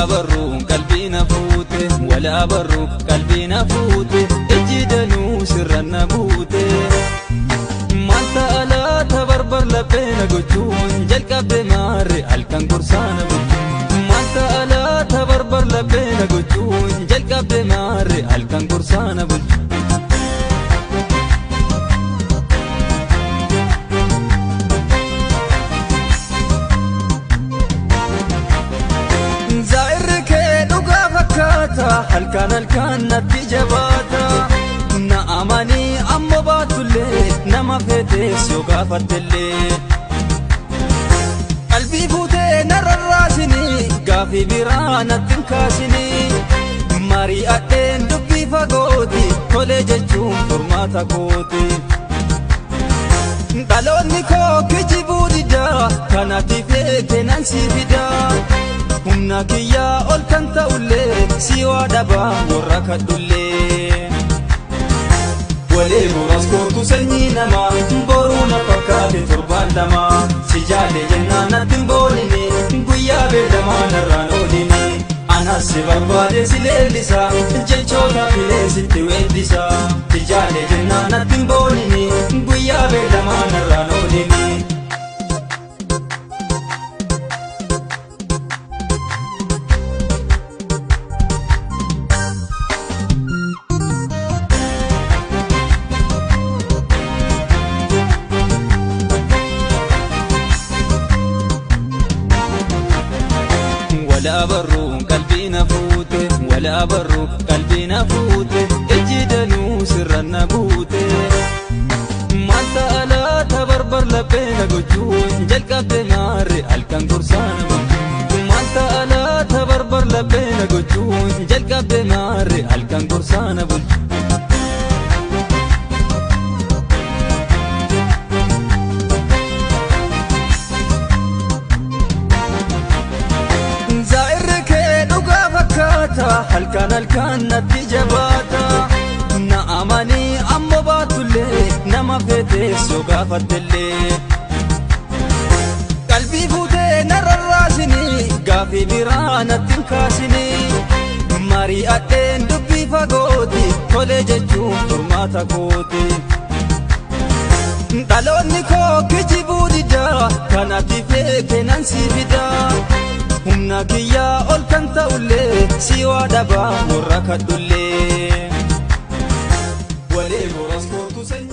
Walaa barruun qalbii na fuute, walaa barruu qalbii na fuute, ijji danuu sirra na buute. Maal ta'a laata barbar laphee na gochuun jalqabde maarre halkan gorsaa na bulchuun. Maal ta'a laata barbar laphee na gochuun jalqabde maarre halkan gorsaa na bulchuun. Halkan halkan natti jabaata na amanii amma baatullee nama feetees yoo gaafattellee. Qalbii fuutee na rarraasinii gaafii biraa natti hin kaasinii mari'adheen dubbii fagooti tolee jechuun furmaata kooti. Dhaloonni koo kijibuu didaa kanatti feete nan si fidaa. Humna kiyyaa ol kan ta'ullee si waa dhabaa warra kadhullee. Walee boraas kootu sanyii namaa boruu na fakkaate torbaan lamaa si jaalle jennaan natti hin boonine guyyaa beelamaa narraan ooline. Anas si barbaade si leellisa jechoota filee sitti weeddisa si jaalle jennaan natti hin boonine guyyaa beelamaa narraan ooline. Walaa barruun qalbii na fuute, walaa barruu qalbii na fuute, ijji danuu sirra na buute. Maal ta'a laata barbar laphee na gochuun jalqabde maarre halkan gorsaa na bulchuun. Maal ta'a laata barbar laphee na gochuun jalqabde maarre halkan gorsaa na bulchuun. Halkan halkan natti jabaata na amanii amma baatullee nama feetees yoo gaafattellee. Qalbii fuutee na rarraasinii gaafii biraa natti hin kaasinii mari'adheen dubbii fagooti tolee jechuun furmaata kooti. Dhaloonni koo kijibuu didaa kanatti feete nan si fidaa. Humna kiyyaa ol kan ta'ullee si waa dhabaa warra kadhullee. Walee boraas kootu sanyii.